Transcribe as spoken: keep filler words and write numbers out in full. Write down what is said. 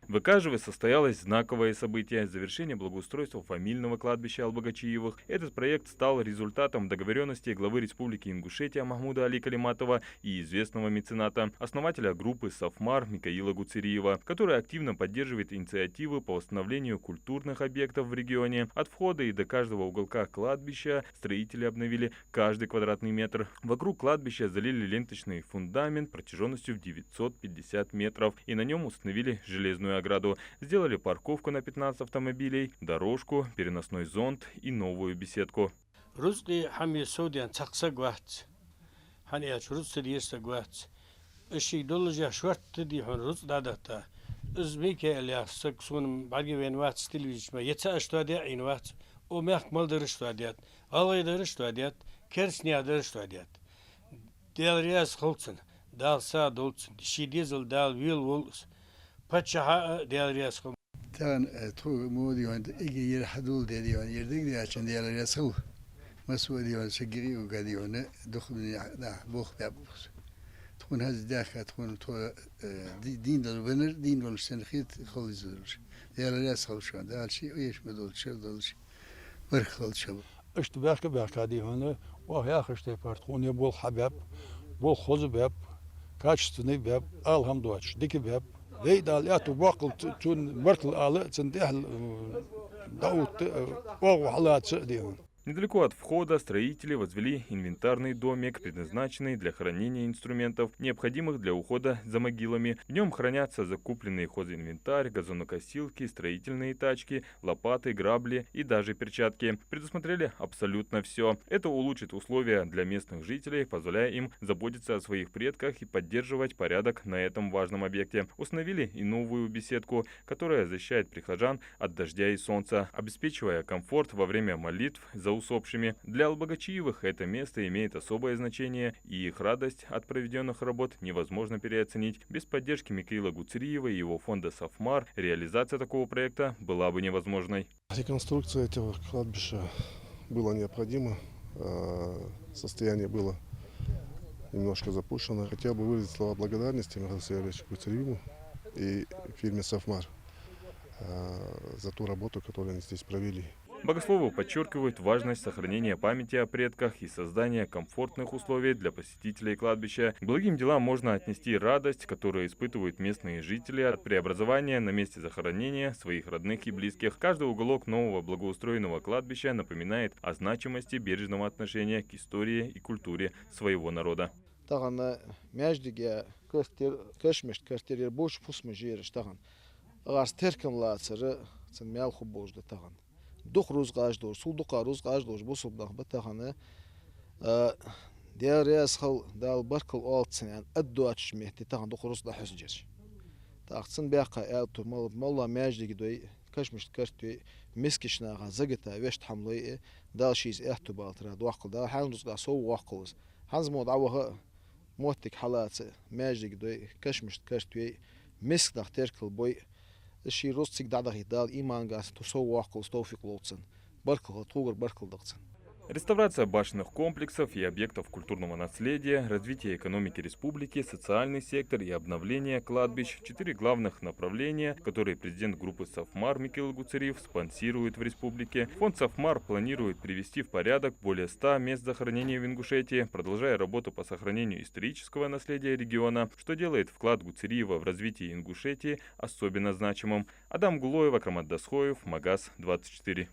В Экажеве состоялось знаковое событие — завершение благоустройства фамильного кладбища Албогачиевых. Этот проект стал результатом договорённости главы Республики Ингушетия Махмуда-Али Калиматова и известного мецената, основателя группы «Сафмар» Микаила Гуцериева, который активно поддерживает инициативы по восстановлению культурных объектов в регионе. От входа и до каждого уголка кладбища строители обновили каждый квадратный метр. Вокруг кладбища залили ленточный фундамент протяжённостью в девятьсот пятьдесят метров, и на нём установили железную ограду. Сделали парковку на пятнадцать автомобилей, дорожку, переносной зонт и новую беседку. Рузкъи хӀама е сов даьнна цхьаккха саг вац. ХӀана аьлча рузкъа ца дезаш саг вац. Из шийга доллашехь шортта, дий хьона, рузкъа дӀадахьийта. Из Микаил яха саг сона бӀаргавайна вац телевизора чу, е цаӀ а тоадаь Ӏийна вац. О, мехка мел дараш тоадаьд, гӀалгӀай дараш тоадаьд, кераста наьха дараш тоадаьд. Даьла раьза хилва цунна, Дала сагӀа долда цунна, ший дезал Дала велаволва из. Паччахьа а Даьла раьза хилва. Тахан, э, тхога мо, дий хьона, эггара ер хьадоладаь, дий хьона, ер дагадоагӀачунна Даьла раьза хилва. Массавар, дий хьона, са гири уга, дий хьона, дукха дунен тӀа болх баьб бахар. Тхона хӀанз даьхка, тхона тхо, э, ди-, дийна долаш веннар, дийна долаш санна хет, хала из долаш. Даьла раьза хилва шоана, Дала ший эшам долча шера долаш, баркал хилда шоана. Иштта баьхка-баьхка, дий хьона, оаха яхача тайпара тхона болх хьабаьб, болх хоза баьб, качественный баьб, ала хӀама доацаш дика баьб. Вай Дала аьттув боаккхалба ц-, цунна баркал ала а, цунна тӀехьа, э, дӀаотта а, э, оагӀув хьалаца а, дий хьона. Недалеко от входа строители возвели инвентарный домик, предназначенный для хранения инструментов, необходимых для ухода за могилами. В нём хранятся закупленный хозинвентарь, газонокосилки, строительные тачки, лопаты, грабли и даже перчатки. Предусмотрели абсолютно всё. Это улучшит условия для местных жителей, позволяя им заботиться о своих предках и поддерживать порядок на этом важном объекте. Установили и новую беседку, которая защищает прихожан от дождя и солнца, обеспечивая комфорт во время молитв за усопшими. Для Албогачиевых это место имеет особое значение, и их радость от проведённых работ невозможно переоценить. Без поддержки Микаила Гуцериева и его фонда «Сафмар» реализация такого проекта была бы невозможной. Реконструкция этого кладбища была необходима. Э, состояние было немножко запущено. Хотел бы выразить слова благодарности Михаилу Сергеевичу Гуцериеву и фирме «Сафмар», э, за ту работу, которую они здесь провели. Богословы подчёркивают важность сохранения памяти о предках и создания комфортных условий для посетителей кладбища. К благим делам можно отнести радость, которую испытывают местные жители от преобразования на месте захоронения своих родных и близких. Каждый уголок нового благоустроенного кладбища напоминает о значимости бережного отношения к истории и культуре своего народа. Тахан маьждиге кхестар, кашамашта кхестар, ер боча пусмаш ераш тахан. Агар теркам лацар, цун маьл хургболаш да тахан. Дукха рузкъаш долаш, цул дукха рузкъаш долаш бусалба нах ба тахан. А, Даьла раьза хилва, Дала баркал оалда цунна, аьнна, ад доацача метте тахан дукха рузкъа дӀахьоссараш. ТӀаккха цунна баьккха аьттув, мал-, моллагӀа маьждиг дой, кашамашта карт йой, мискача наха заката вешта хӀама лой, Дала шийца аьттув балийтара доаккхалба, Дала хьаьна рузкъа сов воаккхалва из. ХӀанз мо дӀаваха а, моттиг хьалаца, маьждиг дой, кашамашта карт йой, миска нах теркал бой, ший рузкъа цига дӀадахийта Дала иман, гӀазот, сов воаккхалва из, товфикъ лолда цунна. Баркал хилда тхогара, баркал да-кх цунна. Реставрация башенных комплексов и объектов культурного наследия, развитие экономики республики, социальный сектор и обновление кладбищ — четыре главных направления, которые президент группы «Сафмар» Микаил Гуцериев спонсирует в республике. Фонд «Сафмар» планирует привести в порядок более ста мест захоронения в Ингушетии, продолжая работу по сохранению исторического наследия региона, что делает вклад Гуцериева в развитие Ингушетии особенно значимым. Адам Гулоев, Акрамат Досхоев, Магас двадцать четыре.